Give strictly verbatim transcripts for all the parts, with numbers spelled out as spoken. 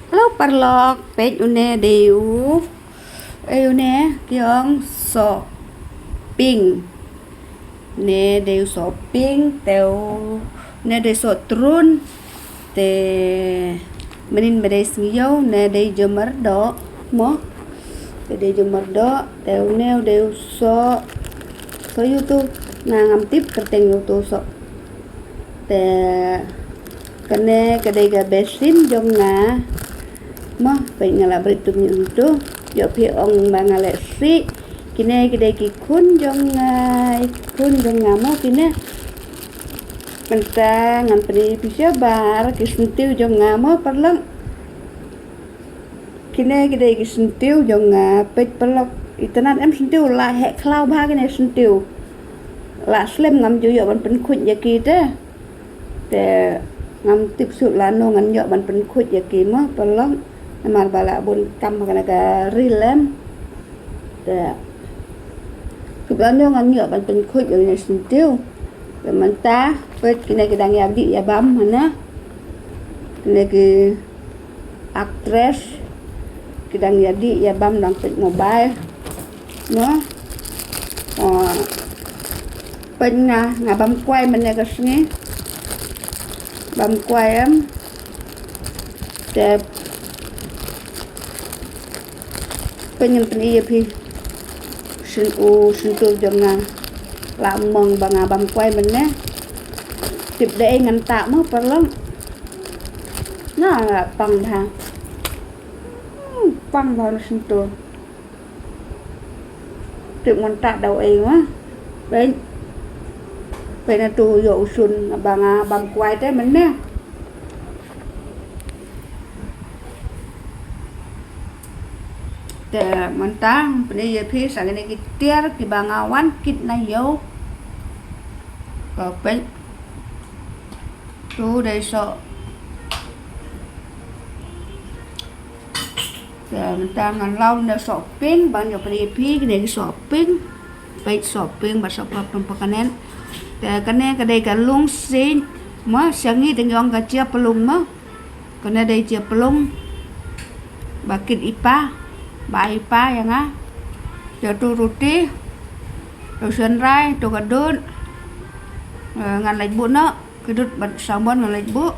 Hello paralok, peit une dei u, eh, une ki ong soh pink. Ne dei u soh pink, te une dei soh trun. Te mynnin ba dei sngi ïew, une dei jumar doh mo. Te dei jumar doh, te une u dei u soh. Soh ïa utu, nga ngam tip kyrteng ïa utu soh. Te kane ka dei ka besin jong nga. Mo, peit nga la bret tum ïa utu. Ïoh phi ong ba nga leh sih. Kine ki dei ki khun jong nga, ki khun jong nga mo kine. Mynta ngan pyni phi shabar ki syntiew jong nga mo paralok. Kine ki dei ki syntiew jong nga, peit paralok. Itynnad em syntiew, la heh khlaw bha kine syntiew. La slem ngam ju ïoh ban pynkhuid ïa ki te. Te ngam tip shuh lano ngan ïoh ban pynkhuid ïa ki mo paralok. Namar ba la bun kam ha kane ka reel em. Te tip lano ngan ïoh ban pynkhuid ïa kine syntiew. Te mynta peit kine ki dang ïa dih ïa bam hana. Kine ki actress ki dang ïa dih ïa bam, dang peit mobile. Mo. Oh. Peit nga, nga bam kwai mynne ka sngi. Bam kwai em. Te peit ngan pyni ïa phi. Syn u syntiew jong nga. La mong ba nga bam kwai mynne. Tip dei ngan tah mo paralok. Na la pang bha. Hmm, pang bha u syntiew. Tip ngan tah da u ei ma. Peit. Peit na tu ïoh u sun ba nga bam kwai te mynne. Te mynta pyni ïa phi sa kine ki tiar kiba nga wan kit na ïew. Ka peit. Tu dei soh. Te mynta ngan law ne soh pink, ban ïoh pyni ïa phi kine ki soh pink. Peit soh pink bad soh purple pynpaw kane. Te kane ka dei ka lungsien. Mo, sha ngi te ngi ong ka jia plung mo. Kane dei jia plung. Ba kit i pa. Ba ai i pa ïa nga. Te tu ruti. Tu shynrai, tu ka dud. Eh, ngan leit buh noh. Ka dud bad sawbon ngan leit buh.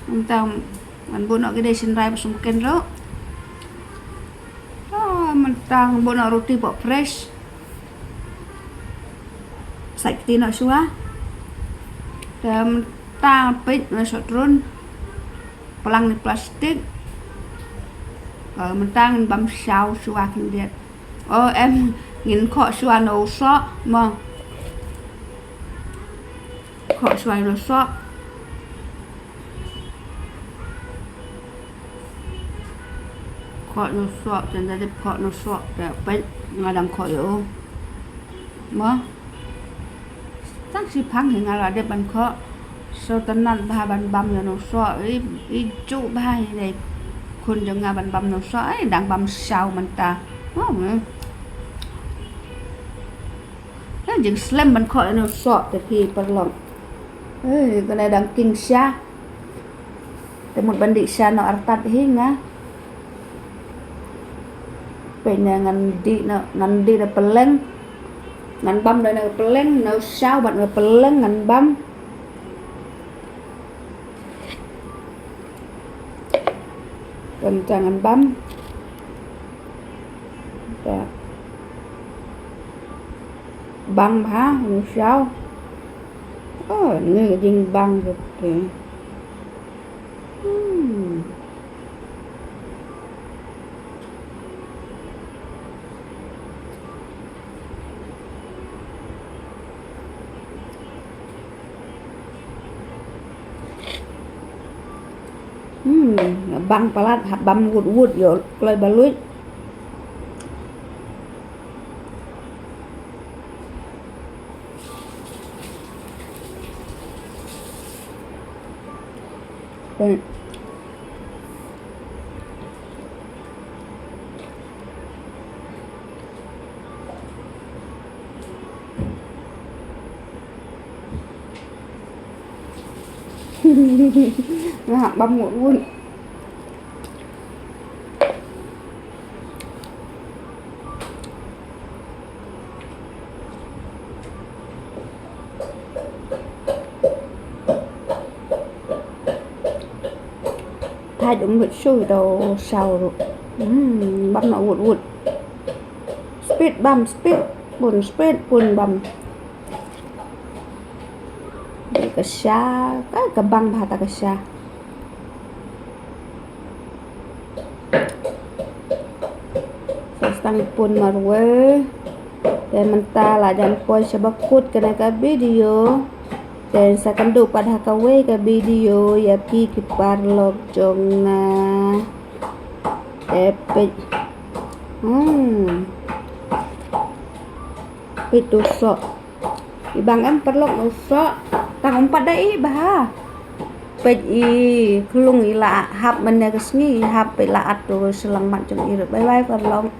Mynta ngan buh noh ki dei shynrai bad sumken ruh. Ah, mynta ngan buh noh ruti pok fresh. Sait kti noh shuwa. Te mynta peit na soh trun. Plang ni plastik. Ka mynta ngan bam shaw shuwa khyndiat. Oh, em, ngin khoh shuwa na u soh mo. Khoh shuwa na u soh. Khoh na u soh, tang da dep khoh na u soh, te peit nga dang khoh ïa u. Mo. Tang shiphang hi nga la dep ban khoh. Sngewtynnat bha ban bam ïa u soh. I, i juh bha hi dei khun jong nga ban bam ïa u soh. Ai dang bam shaw mynta. Oh, hmm. Ka jingslem ban khoh ïa u soh te phi paralok. Ei, kane dang king sha. Te mut ban dih sha noh artat hi nga. Peit ne ngan dih noh, ngan dih noh pylleng. Ngan bam noh na pylleng, na u shaw bad na pylleng ngan bam. Pynta ngan bam. Pynta. Bang bha, na u shaw. Oh, ni ka jingbang ka te. Hmm. Hmm, bang palat, hap bam wut wut ïoh kloi ba luid. Nga hap bam wut wut. Haj um lut shu do shaw ru. Hmm, bam na wut wut. Speed bam, speed pun, speed pun bam. Dei ka sha, ka, ka bang bha ta ka sha. Sa stang pun marwei. Te mynta la jan poi sha ba kut kane ka video. Te sa kynduh pat ha kawei ka video ïa phi ki paralok jong nga. Te peit. Hmm. Peit tu sok. I bang em paralok u sok. Tang um pat da i bha. Peit i klung i la hap mynne ka sngi i hap peit la at tu shyllangmat jong i. Bye bye paralok.